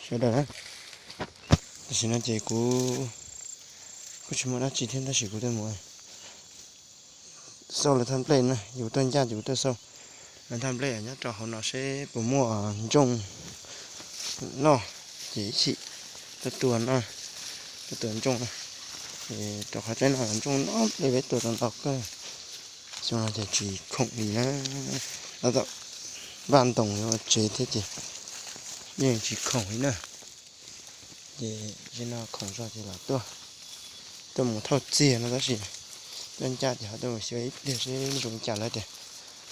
Sawv daws na, tam sim no ces kuv kuj tsis muaj dab tsi thiab tab sis kuv tuaj mus xauj lawv thaj nplej na, yus tuaj ncaj ces kuv tuaj xauj lawv thaj nplej nyob rau hauv no seb puas muaj ntsooj noj, ces ib chim tuaj tua no, tuaj tua ntsooj na. Ces rau qhov tsaib no ntsooj noj nplej peb tua tau ntau kawg, xyoo no ces tsis khoom li na. Tab tom vaj ntoos yuav ua tsev thiab ces yeej tsis khoom li na. Ces zaum no khoom zog ces los tuaj, tuaj mus thauj txiag no tab sis tuaj ncaj ces ho tuaj mus xyuas ib pliag seb zoo li cas lawm tias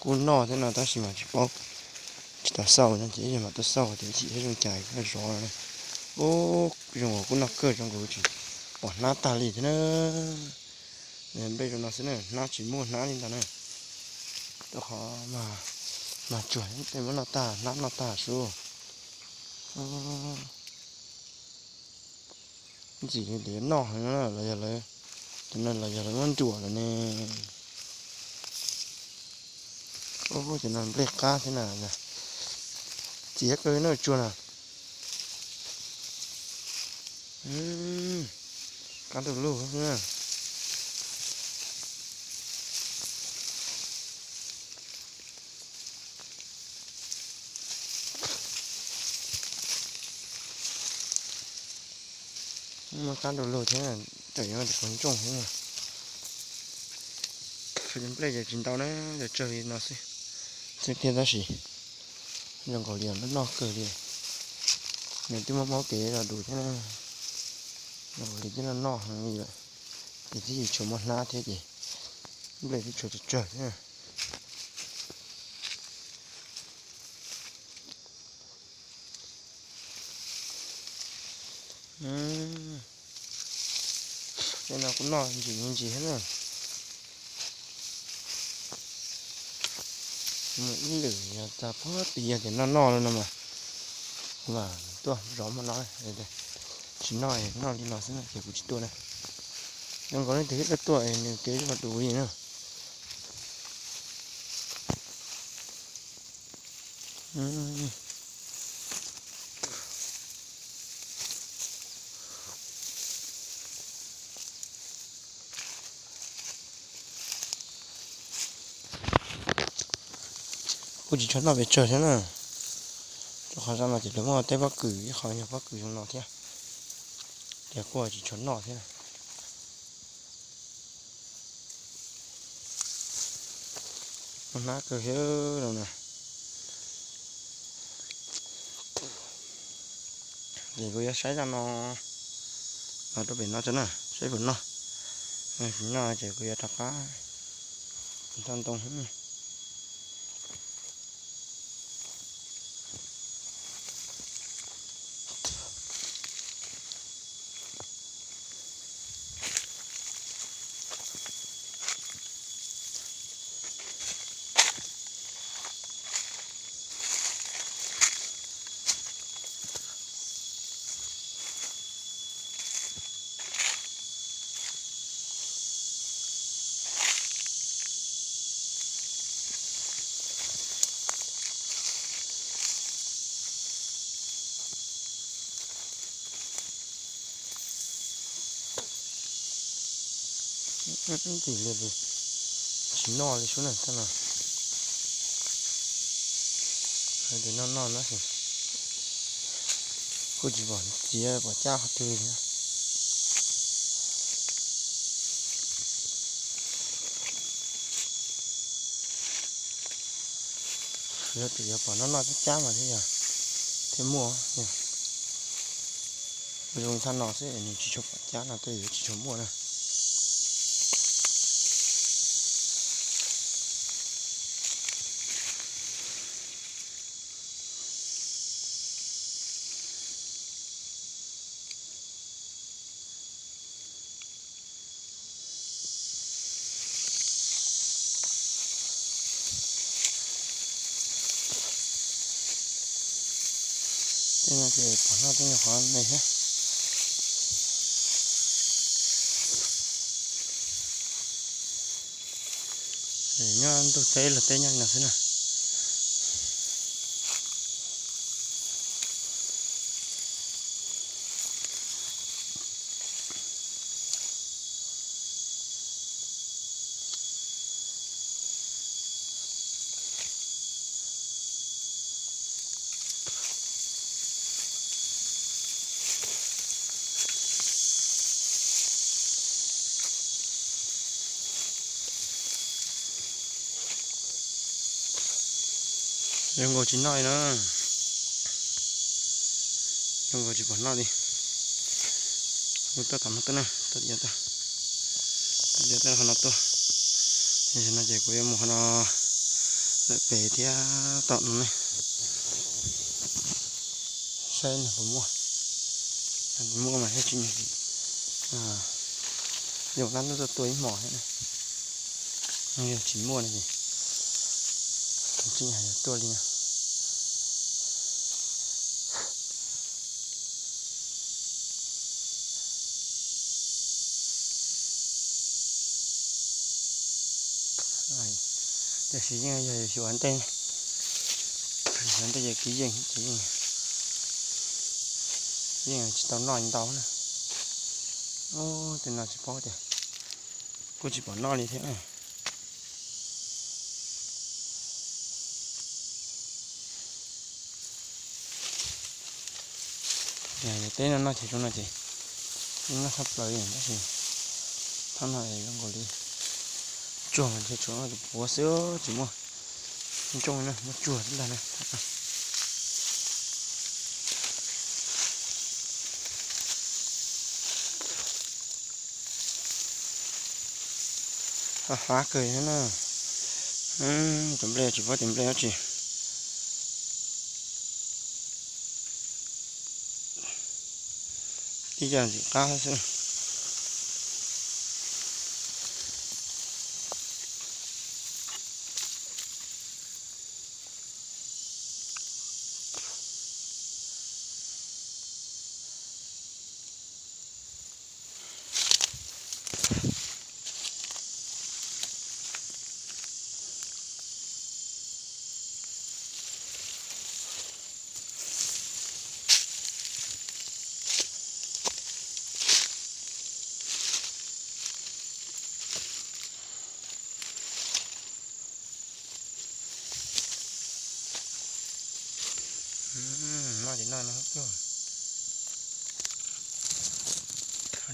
kuj noj thiab no tab sis mas tsis paub, tsis tau xauj no ces ib zaug mam tuaj xauj tias ib chim seb zoo cas zov no. Ub, zoo nkaus kuj noj kawg, zoo nkaus tsis pom hnab tag li thiab na. Nplej zoo no xwb na, hnab tsis muaj hnab li ntawd na. Rau qhov mas tsuag tej muab noj tag, hnab noj tag sub. Ntxim li tias noj heev na, los yog lawv, cov no los yog lawv muab nruam lawm ne. Ub, cov no nplej qab thiab na, txiv kawg noj tsuag na. Qab ntuj lug na. Muaj qab ntuj lug thiab, tam yuav tus pov ntsooj thiab. Nplej ces tsis ntau na, tsawg li no xwb, xwb thiab tab sis zoo nkaus li noj kawg li. Nws twb muaj hmab kev los dus thiab, zoo nkaus li twb noj noj heev li lawm, ces twb tsis tshuav muaj hnab thiab ces nplej twb tshuav tsawg tsawg thiab. Tej no kuj noj ntsis me ntsis thiab na. Mus ib lwm yog txog puag tim yog tias noj noj li no mas kuv mam tuaj zov hmo no. Tsis noj, noj li no xwb na ces kuv tsis tuaj na. Zoo nkaus leej twg ib tuaj tuaj nws kev zuj zus li na. Kuj tsis tshua noj pes tsawg thiab na, rau qhov zaj no ces lawv muaj tej pob kws, ib qho yog pob kws zoo no thiab, ces kuj tsis tshua noj thiab. Hnab kawg thiab no na. Ces kuv yuav saib zaj no los rau pem no tso na, saib puas noj. Tsis noj ces kuv yuav rov qab thauj ntoo. Ntxim li, tsis noj li sub na, tag no. Hais tias noj noj no, kuj tsis pom txiav pom cab qhov twg li. Yog tias yuav pom noj noj cab cab mas thiaj yog, thiaj muaj. Zoo tshaj no xwb nws tsis tshua pom cab no tej yuav tsis tshua muaj na. Tej no ces pom noj tej nyuag qhov me thiab. Nyob ntug teb los teb nyob li no xwb na. Zoo nkaus tsis noj li na. Zoo nkaus tsis pom noj li. Mus tuaj tom no tuaj na, tuaj, tuaj tom qhov no tuaj. Tam sim no ces kuv yuav mus qhov no lawm pem thiab tom no ne. Saib nws puas muaj, muaj mas thiaj tsis, yog lab hnub tuaj tua ib hmos thiab na. Yog tsis muaj no ces tsis hais yog tuaj li na. Tiam sis yeej yog xyuas ntej, xyuas ntej ces kiv yeej ces yeej, yeej tsis tau noj ntau na. Ub, tej no tsis paub tias, kuj tsis pom noj li thiab. Teb no noj chaw zoo no ces yeej noj tshaj plaws li tab sis thaj no zoo nkaus li tsuag mas ntshe tsuas noj tus puav xwb tsis muaj ntsooj na, muaj tsuag xwb ntag na. Hav hav kawg na. Cov nplej tsis paub tias nplej dab tsi. Ib co ntxim qab xwb. Noj ces noj no,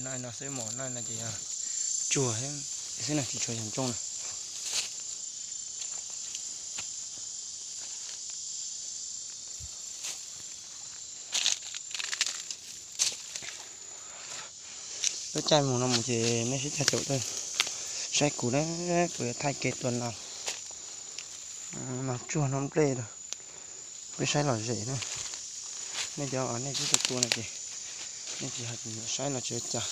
noj no xwb mas noj no ces yog tsuag xwb na, tsis tshua yog ntsooj na. Lub caij mus no mus ces nej sib cog caum tuaj saib kuv na, kuv yuav thaij kev tua nas, nas tsuag nas nplej rau peb saib lom zem na. Nej cov nej twb tau tua no ces nej tsis hais saib no tsis ua cas,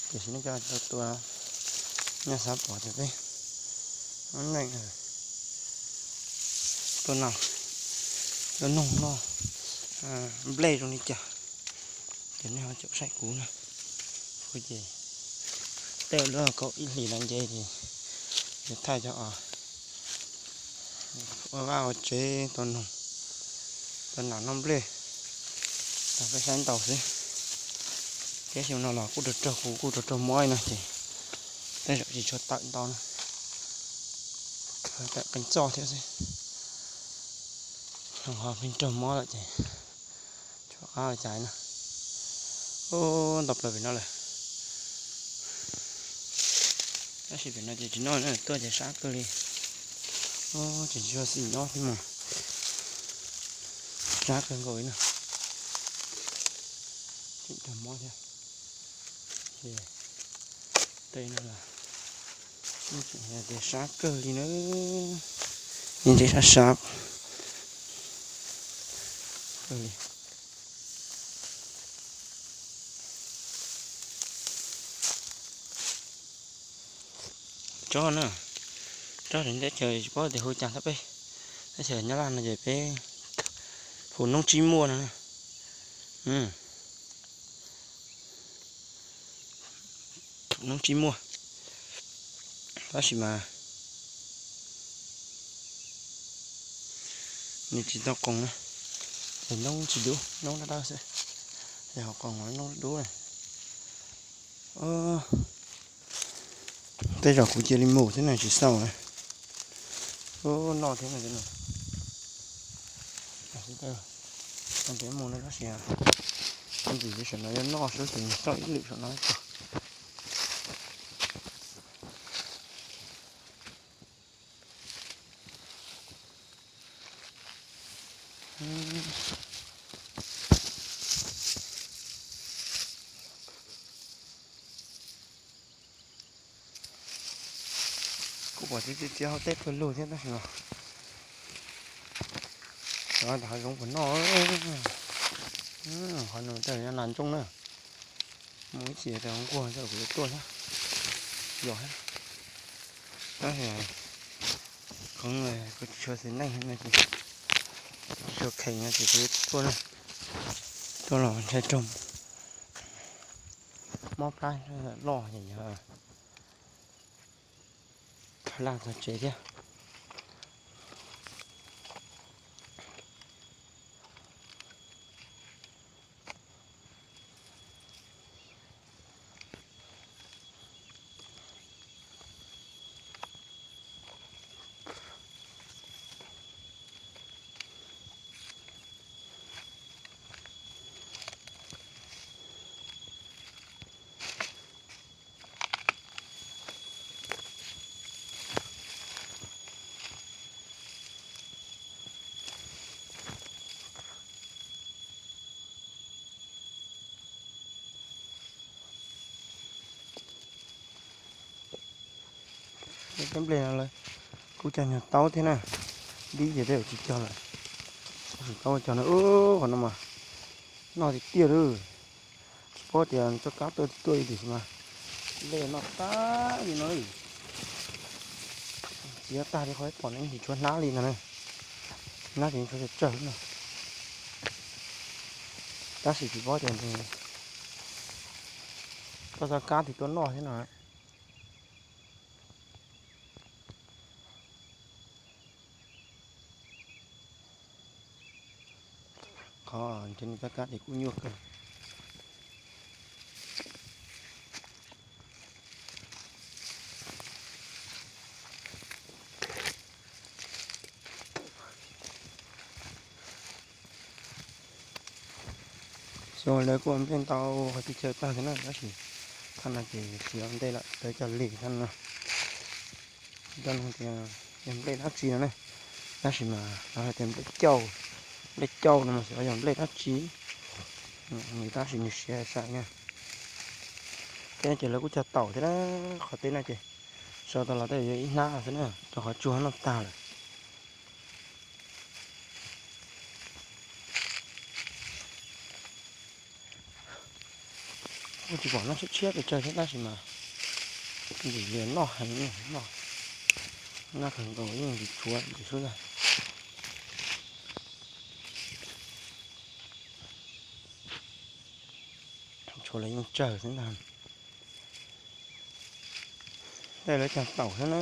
tiam sis nej cov tsis tau tua, nej xav pom tias peb neej tua nas, tua noog noj nplej zoo li cas, ces nej ho caum saib kuv na. Kuv ces tej lub kaum ib hlis no nce ces yuav thaij cov ua vaj ua tsev, tua noog, tua nas noj nplej rau peb saib ntau xwb. Thiab xyoo no los kuj raug raug, kuv kuj raug raug mob no ces tej zaum tsis tshua tawm ntau na, tawm qee txoj thiab xwb. Ho pheej raug mob lawm ces tsis pom qab ua cas na. Ub, ntau plaws pem no lawm. Tab sis pem no ces tsis noj na, tuaj ces sab kawg li. Ub, tseem tsis tshua xis nyob thiab mas, sab kawg nkaus li na. Tseem raug mob thiab. Tej no los yeej tseem hais tias sab kawg li na, yeej tseem sab sab kawg li. Tsob na, tsob teb chaws tsis paub tias hu cas, tab peb teb chaws Nyab Laj no ces peb hu noob tsib muaj no na. Noob tsib muaj, tab sis mas nws tsis tau qoos na, es noob tsis dub, noob dawb dawb xwb, es ho qoos noob dub. Tej zaum kuv cia li mus thiab na, tsis xaus na. Ub, noj thiab no. Ntev mus no tab sis ntxim saum no yuav noj xwb ces tau ib lwm saum no tso. Ua txiv txiv txiv hauv teb tuaj lug thiab tab sis los, ntawm hav zoov puas noj. Qhov no tej nyob nas ntsooj na, muaj ib txhia tas nquag xwb kuv yuav tuaj thiab, yog thiab. Tab sis khoov kuv tsis tshua xis neej no ces, tsis tshua khees no ces kuv yuav tuaj na, tuaj los ntshai raug mob plab loj ces yog laj txog tsev thiab. Cov nplej no lawv kuj cog nyuag taub thiab na, dib ces tej zaum tsis cog lawm. Tab sis taub cog no, qhov no mas noj tiag tiag lawm. Tsis paub tias txoj kab tuaj tuaj li tiam sis mas nplej noj tag li no. Txiav tag li qhov pom no yeej tsis tshuav hnab li no na, hnab ces tshuav tsawg tsawg na. Tab sis tsis paub tias koj txoj kab twg tuaj noj thiab no. Qhov nrhiav nws txoj kab ces kuj nyuaj kawg. Xyov lawv kuj ua nplej ntau qhov txhia chaw tag thiab na, tab sis thaj no ces tsis ua ntej lawm, lawv cog lis thaj no. Coj nug tias yog nplej dab tsi no ne, tab sis mas lawv hais tias nplej cauj, nplej cauj no mas xyov yog nplej dab tsi, tab sis nws siav sai na. Teb no ces lawv kuj cog taum thiab na, qhov teb no ces sau tau los tej zaum yuav ib hnab xwb na, rau qhov tsuag noj tag lawm. Kuj tsis pom noj tshiab tshiab pes tsawg thiab tab sis mas ntxim li noj heev, noj, noj kawg nkaus yeej tsis tshuav ntxim xwb ntag. Tshuav los yeej tsawg xwb ntag. Tej lawv cog taum xwb na.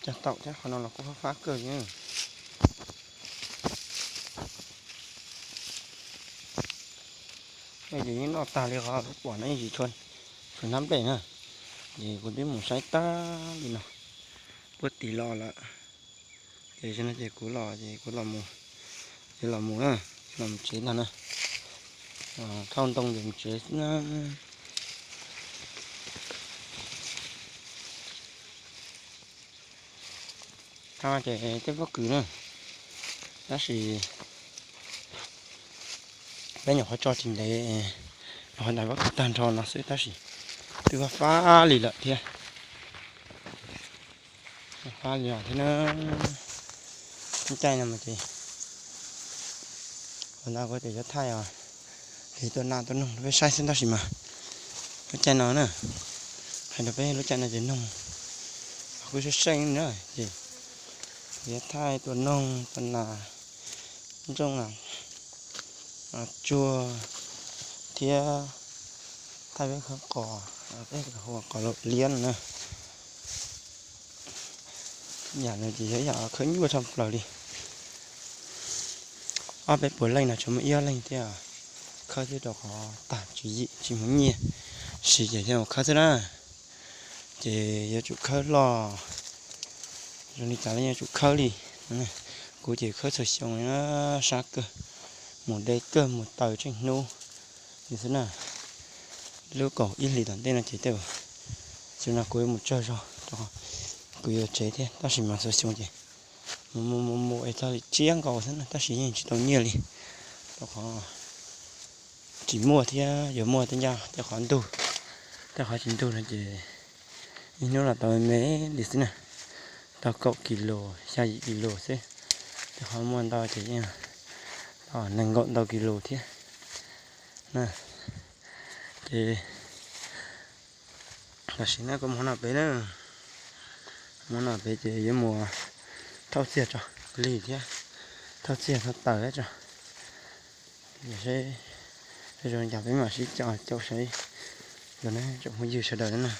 Cog taum thiab qhov no los kuj fab fab kawg li. Ces yeej noj tag li qhov pom no yeej tsis tshuav hnab nplej na. Ces kuv twb mus saib tag li no, puag tim los lawm. Ces no ces kuv los ces kuv los mus, ces los mus na, los mus tsev ntag na. Thauj ntoo ces mus tsev na. Thaj ces tej pob kws na, tab sis peb nyuam qhuav tso tsis ntev, nyuam qhuav ntais pob kws tag nrho no xwb tab sis twb fab fab li lawm thiab. Fab li lawm thiab na. Lub caij no mas ces ua ntawd kuv tias yuav thaij os, es tuaj naj tuaj noog rau peb saib xwb tab sis mas lub caij no na, hais rau peb lub caij no ces noog kuj seej seej na ces yuav thaij tuaj noog tuaj nas ntsooj na, tsuag thiab thaij peb khawb qos, peb hu ua qos laus liab no na. Yam no ces yog yam khawb nyuaj tshaj plaws li. Ob peb puas leej no tsuas muaj ib ob leej thiaj khawb thiab rau qhov tag tswv yim tsis muaj nyiaj siv ces thiaj mus khawb xwb na. Ces yuav tsum khawb loj, zoo li cas los yuav tsum khawb li. Kuv ces khawb txhua xyoo, sab kawg, mus de kawg mus taws tsheej hnub li xwb na. Lub kaum ib hlis tom ntej no ces tej zaum xyoo no kuv yuav mus tsawg zog, Kuv yuav tsev thiab tab sis mas xyoo xyoo ces mus mus mus mus es txog li tsiab nkaus xwb na, tab sis yeej tsis tau nyiaj li. Rau qhov tsis muaj thiab, yuav muaj tej ncaj tej qhov ntug, tej qhov tsis ntug no ces ib hnub los tau me me li xwb na, tau kaum kis lus xya yim kis lus xwb. Tej qhov muaj ntau ces yeej tau nees nkaum ntau kis lus thiab na. Ces tam sim no kuv mus no pem na, mus no pem ces yuav mus thauj txiag tso, lig thiab, thauj txiag thauj taws tso. Seb zoo cas peb mam sib caum saib los na tsoom phooj ywg sawv daws na.